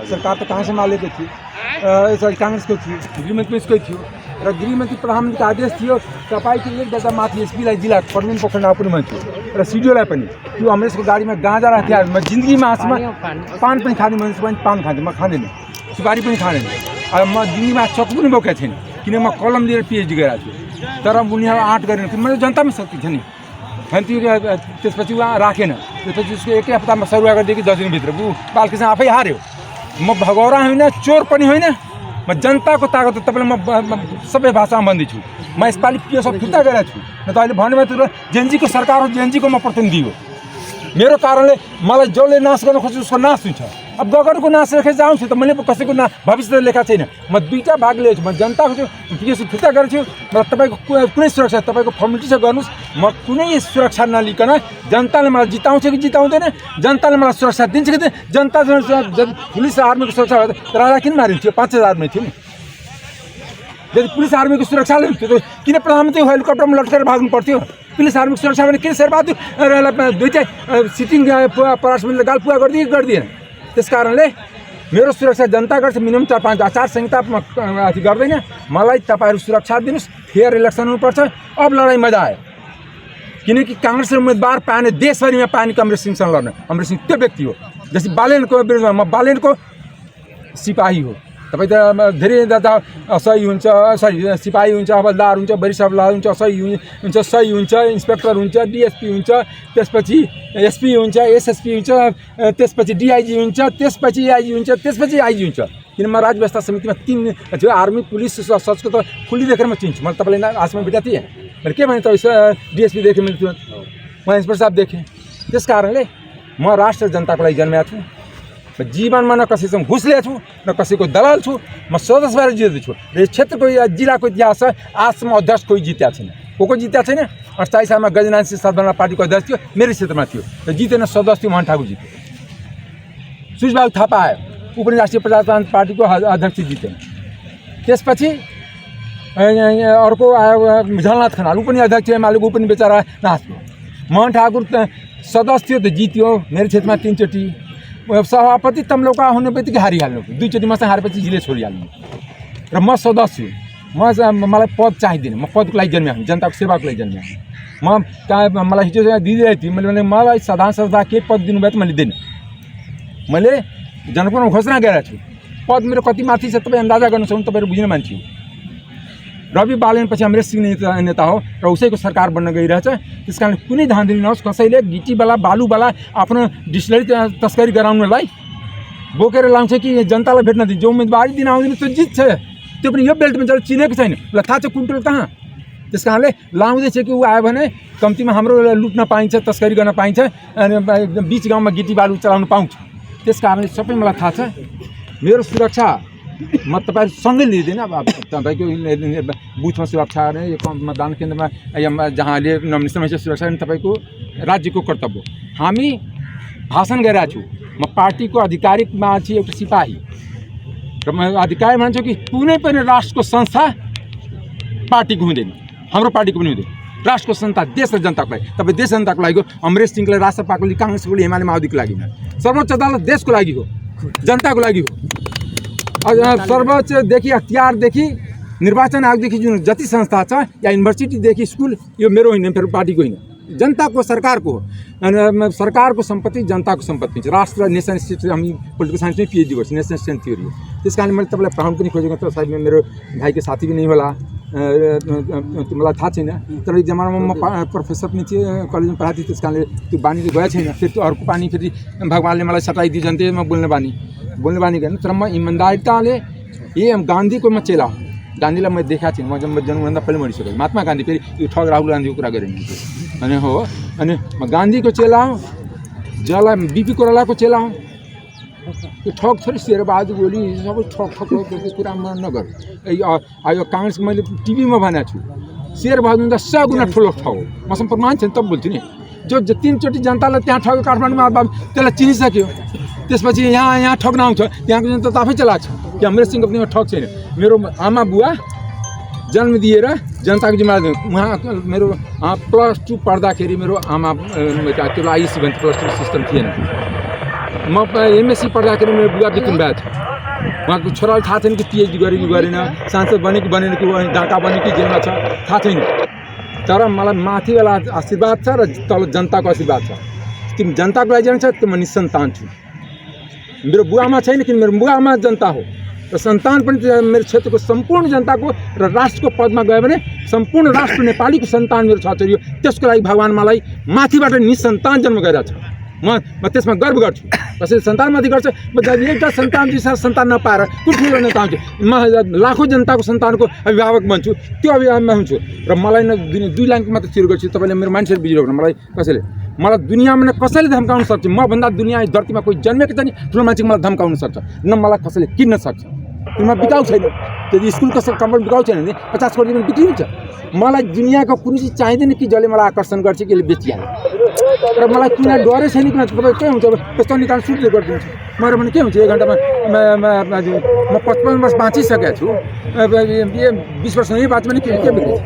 सरकार तो कहाँ से मान लेते थी सॉरी कांग्रेस को थी गृहमंत्री इसको थियो र गृहमंत्री प्रधानमन्त्रीको आदेश थियो तपाईँको एक दर्जा माथि एसपीलाई जिल्ला प्रवीण पोखरेल पनि भन्थ्यो र सिडिओलाई पनि त्यो अमरेशको गाडीमा गाँजा राख्थ्यो म जिन्दगीमा आसमा पान पनि खाँदैन मान्छे पनि पान खाँदैन म खाँदैन सुपारी पनि खाँदैन अब म जिन्दगीमा चक्कु पनि बोकेको छैन किन म कलम लिएर पिएचडी गरेको छु तर उनीहरू आँट गरेन मैले जनतामा शक्ति छ नि अनि त्यो त्यसपछि उहाँ राखेन त्यसपछि उसको एकै हप्तामा सरुवा गरिदिएकी 10 दिनभित्र बालकृष्ण आफै हार्यो म भगौरा होइन चोर पनि होइन म जनताको ताकत तपाईँलाई म सबै भाषामा भन्दैछु म यसपालि पिएसएफ फिर्ता गरेको छु न त अहिले भन्नुभयो जेएनजीको सरकार हो जेएनजीको म प्रतिनिधि हो मेरो कारणले मलाई जसले नाश गर्न खोज्छ उसको नाश हुन्छ अब गगनको नाश लेखेर जाउँछु त मैले कसैको भविष्य लेखा छैन म दुईवटा भाग लिएको छु म जनताको छु पिएसएफ फिर्ता गरेको छु र तपाईँको कुनै सुरक्षा तपाईँको फर्मालिटी चाहिँ गर्नुहोस् म कुनै सुरक्षा नलिकन जनताले मलाई जिताउँछ कि जिताउँदैन जनताले मलाई सुरक्षा दिन्छ कि जनता पुलिस आर्मीको सुरक्षा भए त राजा किन मारिन्थ्यो 5000 आर्मी थियो नि यदि पुलिस आर्मीको सुरक्षा लिन्थ्यो त किन प्रधानमन्त्री हेलिकप्टरमा लट्केर भाग्नु पर्थ्यो पुलिस आर्मीको सुरक्षा भने किन शेरबहादुर दुईटै सिटिङ परासमिनले गालपुवा गरिदिएन त्यस कारणले मेरो सुरक्षा जनता गर्छ मिनिमम 4-5 आचार संहिता अथी गर्दैन मलाई तपाईँहरू सुरक्षा दिनुहोस् फेयर इलेक्सन हुनुपर्छ अब लडाइँ मजा आयो किनकि काङ्ग्रेसले उम्मेदवार पाएन देशभरिमा पाएन अमरेश सिंहसँग लड्न अमरेश सिंह त्यो व्यक्ति हो जस्तै बालेनको विरुद्धमा म बालेनको सिपाही हो तपाईँ त धेरै सही हुन्छ सरी सिपाही हुन्छ हवलदार हुन्छ वरिष्ठ हवलदार हुन्छ सही हुन्छ इन्सपेक्टर हुन्छ डिएसपी हुन्छ त्यसपछि एसपी हुन्छ एसएसपी हुन्छ त्यसपछि डिआइजी हुन्छ त्यसपछि एआइजी हुन्छ त्यसपछि आइजी हुन्छ किन म राज्य व्यवस्था समितिमा 3 थियो आर्मी पुलिस सचको त फुल्ली देखेर म चिन्छु मैले तपाईँलाई आसमा भेटेको थिएँ मैले के भने तपाईँ डिएसपी देखेँ मैले तुरन्त म इन्सपेक्टर साहब देखेँ त्यस कारणले म राष्ट्र जनताको लागि जन्मेको छु जीवनमा न कसैसँग घुस लिएको छु न कसैको दलाल छु म सदस्य भएर जितेको छु र यस क्षेत्रको जिल्लाको इतिहास छ आजसम्म अध्यक्ष कोही जितेको छैन को जितेको छैन 48 सालमा गजनाथ सिंह सदभवना पार्टीको अध्यक्ष थियो मेरै क्षेत्रमा थियो र जितेन सदस्य मोहन ठाकुर जित्यो सुजबाबु थापा आयो ऊ पनि राष्ट्रिय प्रजातन्त्र पार्टीको अध्यक्ष जितेन त्यसपछि अर्को आयो झलनाथ खनाल ऊ पनि अध्यक्ष एमालेको ऊ पनि बेचारा नाच्यो मोहन ठाकुर सदस्य थियो त जित्यो मेरो क्षेत्रमा 3 चोटि सभापति तम्लौका हुने बित्तिकै हारिहाल्नु 2 चोटि मसँग हारेपछि जिले छोडिहाल्नु र म सदस्य मलाई पद चाहिँदैन म पदको लागि जन्मेको जनताको सेवाको लागि जन्मेको म मलाई हिजो दिदिरहेको थिएँ मैले भने मलाई साधारण सभा के पद दिनुभयो त मैले दिएन मैले जनपुरमा घोषणा गरेको छु पद मेरो कति माथि छ तपाईँ अन्दाजा गर्न सक्नु तपाईँहरू बुझ्ने मान्छे हो रवि बालन पछि अमरेश सिंह नेता हो र उसैको सरकार बन्न गइरहेछ त्यस कारण कुनै धाँधली नहोस् कसैले गिटीवाला बालुवाला आफ्नो डिस्टिलरी तस्करी गराउनलाई बोकेर लाउँछ कि जनतालाई भेट्न दिन्छ जो उम्मेदवारी दिन आउँदैन त्यो जित्छ त्यो पनि यो बेल्टमा जब चिनेको छैन उसलाई थाहा छ कुन्टल कहाँ त्यस कारणले लाउँदैछ कि ऊ आयो भने कम्तीमा हाम्रो लुट्न पाइन्छ तस्करी गर्न पाइन्छ अनि बिच गाउँमा गिटी बालु चलाउन पाउँछ त्यस कारणले सबै मलाई थाहा छ मेरो सुरक्षा म तपाईँहरूसँगै लिँदैन अब तपाईँको बुथमा सुरक्षा गर्ने यो मतदान केन्द्रमा या जहाँले नोमिनेसनमा सुरक्षा गर्ने तपाईँको राज्यको कर्तव्य हामी भाषण गरिरहेको छु म पार्टीको आधिकारिक मान्छे एउटा सिपाही र म अधिकारी मान्छु कि कुनै पनि राष्ट्रको संस्था पार्टीको हुँदैन हाम्रो पार्टीको पनि हुँदैन राष्ट्रको संस्था देश र जनताको लागि तपाईँ देश जनताको लागि हो अमरेश सिंहले राष्ट्रपाको लागि काङ्ग्रेसको लागि एमाले माओवादीको लागि सर्वोच्च अदालत देशको लागि हो जनताको लागि हो सर्वोच्चदेखि अख्तियारदेखि निर्वाचन आयोगदेखि जुन जति संस्था छ या युनिभर्सिटीदेखि स्कुल यो मेरो होइन फेरि पार्टीको होइन जनताको सरकारको हो अनि सरकारको सम्पत्ति जनताको सम्पत्ति हुन्छ राष्ट्र नेसन स्टेट हामी पोलिटिकल साइन्समै पिएचडी गर्छु नेसन स्टेट थ्योरी हो त्यस कारण मैले तपाईँलाई पढाउनु पनि खोजेको त सायद मेरो भाइको साथी पनि होला त्यो मलाई थाहा छैन तर एक जमानामा म प्रोफेसर पनि थिएँ कलेजमा पढाएको थिएँ त्यस कारणले त्यो बानी गएको छैन फेरि त्यो अर्को पानी फेरि भगवान्ले मलाई सटाइदियो जन्ते म बोल्ने बानी गरेन तर म इमान्दारिताले गान्धीको म चेला हो गान्धीलाई मैले देखाएको थिएँ म जन्मभन्दा पहिले मरिसकेँ महात्मा गान्धी फेरि यो ठग राहुल गान्धीको कुरा गरेँ अनि हो अनि म गान्धीको चेला हौँ जसलाई बिपी कोइरालाको चेला हौँ यो ठग थोरै शेरबहादुर ओली सबै ठग कुरा नगर यो काङ्ग्रेसको मैले टिभीमा भनेको छु शेरबहादुर 100 गुणा ठुलो ठग हो मसँग प्रमाण छैन तब बोल्छु नि जो 3 चोटि जनतालाई त्यहाँ ठग्यो काठमाडौँमा त्यसलाई चिनिसक्यो त्यसपछि यहाँ ठग्न आउँछ त्यहाँको जनता त आफै चलाएको छ कि अमरेश सिंहको पनि ठग छैन मेरो आमा बुवा जन्म दिएर जनताको जिम्मेवारी उहाँ मेरो +2 पढ्दाखेरि मेरो आमा त्यो आइएससी भन्ने +2 सिस्टम थिएन म एमएससी पढ्दाखेरि मेरो बुवा बितिनु भएको थियो। उहाँको छोराले थाहा छैन कि पिएचडी गरे कि गरेन, सांसद बने कि बनेन, कि डाका बने कि जेलमा छ थाहा छैन। तर मलाई माथिवाला आशीर्वाद छ र तल जनताको आशीर्वाद छ। तिमी जनताको लागि जान्छ त म निसन्तान छु। मेरो बुवामा छैन किन मेरो बुवामा जनता हो र सन्तान पनि मेरो क्षेत्रको सम्पूर्ण जनताको र राष्ट्रको पदमा गयो भने सम्पूर्ण राष्ट्र नेपालीको सन्तान मेरो छोरी हो। त्यसको लागि भगवान् मलाई माथिबाट निसन्तान जन्म गइरहेछ। म त्यसमा गर्व गर्छु। कसैले सन्तानमाथि गर्छ, म एउटा सन्तान दुईवटा सन्तान नपाएर कुन ठुलो नेता हुन्छु। म लाखौँ जनताको सन्तानको अभिभावक बन्छु, त्यो अभिभावकमा हुन्छु। र मलाई न दुई लाइन मात्र सुरु गर्छु। तपाईँले मेरो मान्छेहरू बुझिरहेको मलाई मलाई दुनियाँमा न कसैले धम्काउन सक्छ। मभन्दा दुनियाँ धरतीमा कोही जन्मेको छ नि ठुलो मान्छेको मलाई धम्काउन सक्छ, न मलाई कसैले किन्न सक्छ। किनमा बिकाउ छैन। यदि स्कुलको कम्पनी बिकाउ छैन भने 50 करोड पनि बिक्री हुन्छ। मलाई दुनियाँको कुनै चिज चाहिँदैन कि जसले मलाई आकर्षण गर्छ कि यसले बेचिहाल्छ। र मलाई किन डरै छैन कि तपाईँ के हुन्छ त्यस्तो निकाल सुरु गरिदिन्छु। मेरो भने के हुन्छ 1 घन्टामा म 55 वर्ष बाँचिसकेको छु। 20 वर्ष नै बाँच्यो भने के बिग्रिन्छ।